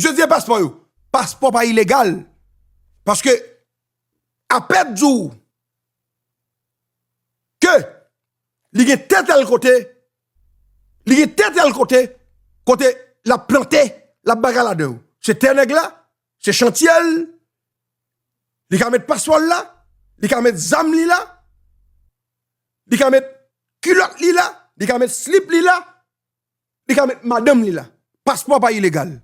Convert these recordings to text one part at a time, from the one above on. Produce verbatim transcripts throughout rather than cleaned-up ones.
Misye di e paspò yo. Paspò pa ilegal. Paske apèd di w ke li gen tè tèl kote, li gen tè tèl kote, kote l ap plante, l ap bagay ladan yo. Se tè nèg la, se chantye l, li ka met paspò l la, li ka met zam li la, li ka met kilòt li la, li ka met slip li la, li ka met madanm li la. Paspò pa ilegal.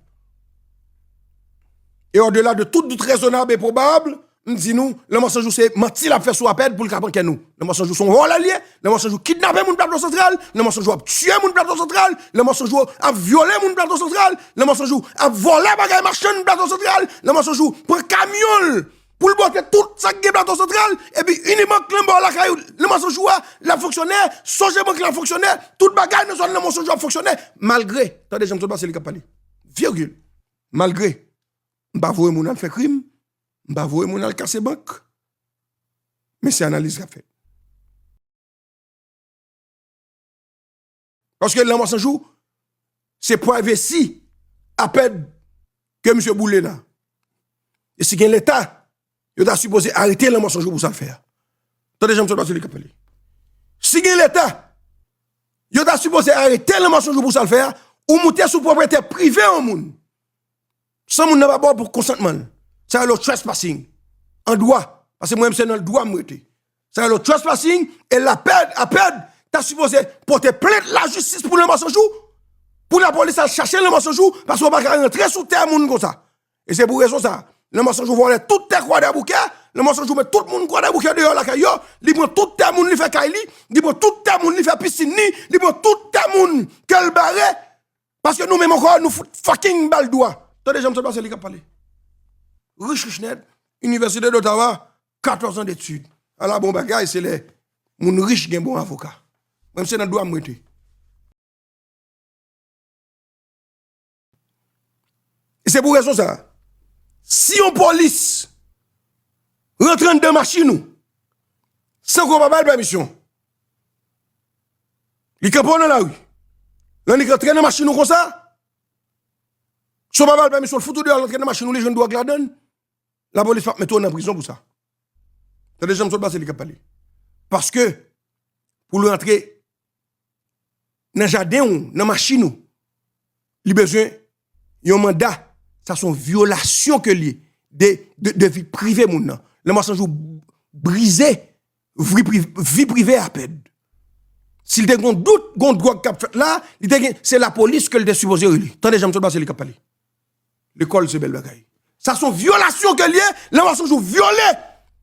E au-delà de tout doute raisonnable et probable, m di nou, Lanmò San Jou se manti l ap fè sou apèd pou l ka pran kè nou. Lanmò San Jou se yon vòlè l ye, Lanmò San Jou kidnape moun Plato Santral, Lanmò San Jou ap tiye moun Plato Santral, Lanmò San Jou ap vyole moun Plato Santral, Lanmò San Jou ap vòlè bagay machann Plato Santral, Lanmò San Jou pran kamyon l pou l bote tout sa k gen Plato Santral, epi Unibank lan bò lakay Lanmò San Jou a, l ap fonksyone, Sogebank lan ap fonksyone, tout bagay nan zòn Lanmò San Jou ap fonksyone, malgre, tande jan m sot pase li k ap pale. Virgil. Malgre, m pa voye moun al fè krim, m pa voye moun al kase bank, men se analiz k ap fèt. Paske Lanmò San Jou, se privacy apèd ke misye boule la. E si gen Leta, yo ta sipoze arete Lanmò San Jou pou sa l fè a. Tande jan m sot pase li k ap pale. Si gen Leta, yo ta sipoze arete Lanmò San Jou pou sa l fè a, ou moute sou pwopriyete prive yon moun. San moun nan pa ba w pou konsantman l. Sa rele w trespassing. An dwa. Paske mwen menm se nan dwa m rete. Sa rele w trespassing e lapèd, apèd, ta sipoze pote plent lajistis pou Lanmò San Jou, pou lapolis al chache Lanmò San Jou, paske w pa ka rantre sou tè moun konsa. E se pou rezon sa, Lanmò San Jou vòlè tout tè Kwadèboukè, Lanmò San Jou met tout moun Kwadèboukè deyò lakay yo, li pran tout tè moun li fè kay li, li pran tout tè moun li fè pisin li, li pran tout tè moun ke l bare, paske nou menm ankò, nou fout fucking ba l dwa. Tande jan m sot pase li k ap pale. Rich, rich nèt, Université d'Ottawa, katòz an detid. Ala bon bagay, se lè moun rich gen bon avoka. Mwen, se nan dwa m rete. E se pou rezon sa. Si yon polis rantre anndan machin ou, san ke w pa ba l pèmisyon, li kanpe w nan lari. Lè li rantre nan machin ou konsa, si w pa ba l pèmisyon, l fout ou deyò, l rantre nan machin ou, li jwenn dwòg ladan l, lapolis p ap mete w nan prizon pou sa. Tande jan m sot pase li k ap pale. Paske, pou l rantre nan jaden w, nan machin ou, li bezwen yon manda. Sa se yon vyolasyon ke l ye de, de, de vi prive moun nan. Lanmò San Jou brize vi prive, vi prive apèd. Si l te gon dout, gon dwòg k ap fèt la, li te gen, se lapolis ke l te sipoze rele. Tande jan m sot pase li k ap pale. Lekòl se bèl bagay. Sa se yon vyolasyon ke l ye, Lanmò San Jou vyole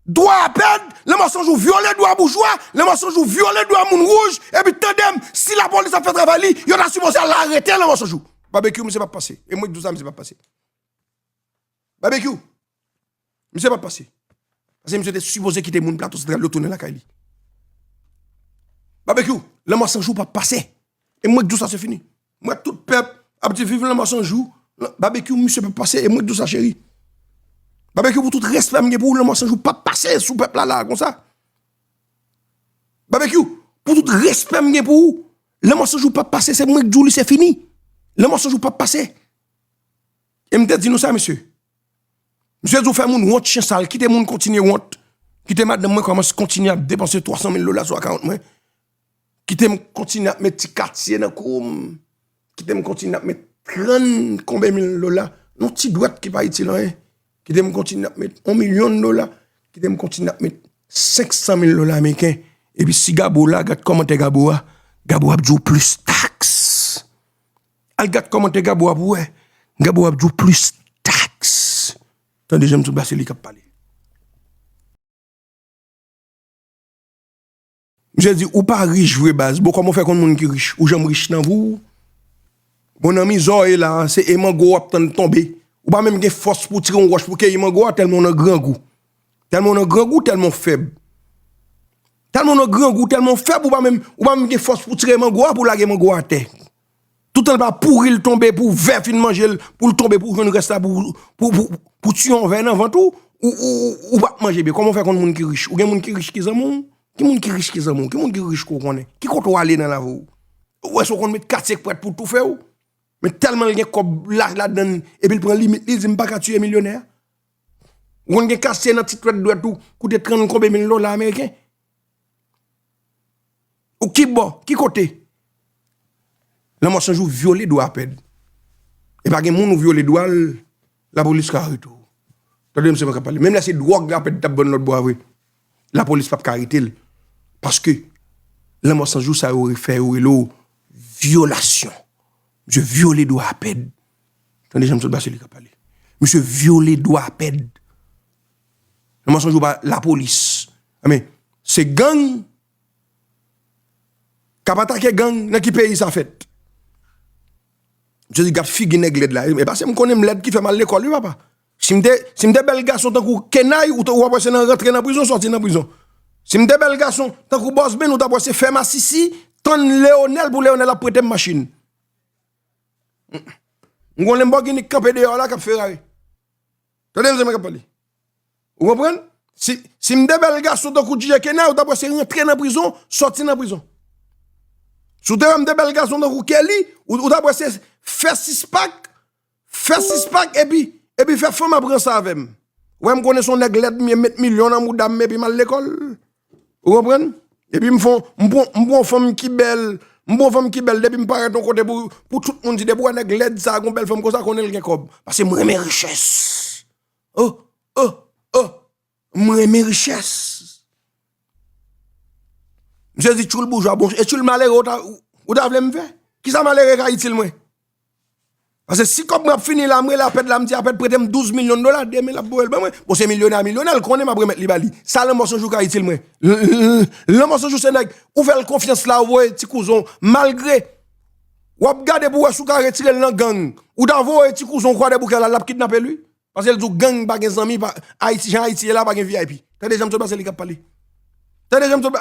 dwa apèd, Lanmò San Jou vyole dwa boujwa, Lanmò San Jou vyole dwa moun wouj, epi tande m, si lapolis ap fè travay li, yo ta sipoze al arete Lanmò San Jou. Babekyou, misye p ap pase. E mwen k di w sa, misye p ap pase. Babekyou, misye p ap pase. Paske misye te sipoze kite moun Plato Santral yo tounen lakay li. Babekyou, Lanmò San Jou p ap pase. E mwen k di w sa, se fini. Mwen tout pèp ap di viv Lanmò San Jou. Babekyou, misye p ap pase. E mwen k di w sa, cheri. Babekyou, pou tout respè m gen pou ou, Lanmò San Jou p ap pase sou pèp la, la, konsa. Babekyou, pou tout respè m gen pou ou, Lanmò San Jou p ap pase. Se mwen k di w li, se fini. Lanmò San Jou p ap pase. E m te di nou sa, mesye. Misye di w fè moun wont, chen sal, kite moun kontinye wont. Kite madanm mwen kòmanse kontinye ap depanse twa san mil dola sou akawont mwen. Kite m kontinye ap met ti katye nan kou m. Kite m kontinye ap met trant konbyen mil dola. Yon ti dwèt ki pa itil anyen. Kite m kontinye ap met yon milyon dola. Kite m kontinye ap met senk san mil dola ameriken. Epi si Gabo la, gad kòmantè Gabo a. Gabo ap di w plis taks. Al gad kòmantè Gabo a pou w wè. Gabo ap di w plis taks. Tande jan m sot pase li k ap pale. Misye di, ou pa rich vre baz. Bon, kòman w fè konn moun ki rich? Ou janm rich nan vi w? Bon, nan mizè w ye la, se e mango w ap tann tonbe. Ou pa menm gen fòs pou w tire yon wòch pou keyi mango a, tèlman w nan grangou. Tèlman w nan grangou, tèlman w fèb. Tèlman w nan grangou, tèlman w fèb, ou pa menm, ou pa menm gen fòs pou w tire mango a, pou w lage mango a atè. Toutan l pa pouri, l tonbe, pou vè fin manje l, pou l tonbe, pou w jwenn rès la, pou, pou, pou, pou tiye yon vè nan vant ou, ou, ou, ou, ou p ap manje byen. Kòman w fè konn moun ki rich? Ou gen moun ki rich ki zanmi w? Ki moun ki rich ki zanmi w? Ki moun ki rich ke w konnen? Ki kote w ale nan lavi w? Ou wè si w konn met katye k prèt pou toufe w? Men tèlman l gen kòb laj ladann, epi l pran limit li, li di m pa ka tiye milyonè a. Ou konn gen kase nan ti twèt dwèt ou, koute trant konbyen mil dola ameriken. Ou ki bò, ki kote? Lanmò San Jou vyole dwa Apèd. E pa gen moun ou vyole dwa l, lapolis ka arete w. Tande misye k ap pale. Menm lè se dwòg Apèd t ap vann lòt bò a vre, lapolis p ap ka arete l. Paske Lanmò San Jou sa yo fè yo rele w vyolasyon. Misye vyole dwa Apèd. Tande jan m sot pase li k ap pale. Misye vyole dwa Apèd. Lanmò San Jou pa lapolis. Men, se gang k ap atake gang nan ki peyi sa fèt. Misye di gad figi nèg lèd la. E paske m konnen m lèd ki fè m al lekòl, wi, papa. Si m te, si m te bèl gason tankou Kenay, ou t-, ou ap wè se nan rantre nan prizon, sòti nan prizon. Si m te bèl gason tankou Bòs Ben, ou t ap wè se fè masisi, tann Leonèl pou Leonèl ap prete m machin. M gon Lamborghini k kanpe deyò la k ap ferare. Tande misye k ap pale. Ou konprann? Si, si m te bèl gason tankou D J Kenay, ou t ap wè se rantre nan prizon, sòti nan prizon. Si w te wè m te bèl gason tankou Kelly, ou, ou t ap wè se fè sis pak, fè sis pak epi, epi fè fanm ap ranse avè m. Wè m konnen se yon nèg lèd m ye, m met milyon nan mouda m epi m al lekòl. Ou konprann? Epi m fè, m pran, m pran yon fanm ki bèl, m pran yon fanm ki bèl depi m parèt yon kote pou, pou tout moun di depi w wè nèg lèd sa ak yon bèl fanm konsa konnen l gen kòb. Paske m renmen richès. Oh, oh, oh. M renmen richès. Misye di tchoul boujwa, bon, e tchoul malere ou ta, ou ta vle m fè? Kisa malere ka itil mwen? Paske si kòb mwen ap fini la, m rele Apèd la, m di Apèd prete m douz milyon dola, demen l ap voye l ban mwen. Bon, se milyonè a milyonè, l konnen m ap remèt li ba li. Sa Lanmò San Jou ka itil mwen? L-, l-, l-, Lanmò San Jou se nèg, ou fè l konfyans la, ou voye ti kouzon, malgre w ap gade pou wè si w ka retire l nan gang. Ou ta voye ti kouzon Kwadèboukè la, l ap kidnape l, wi. Paske l di w gang pa gen zanmi, pa, Ayiti, jan Ayiti ye la, pa gen V I P. Tande jan m sot pase li k ap pale. Tande jan m sot,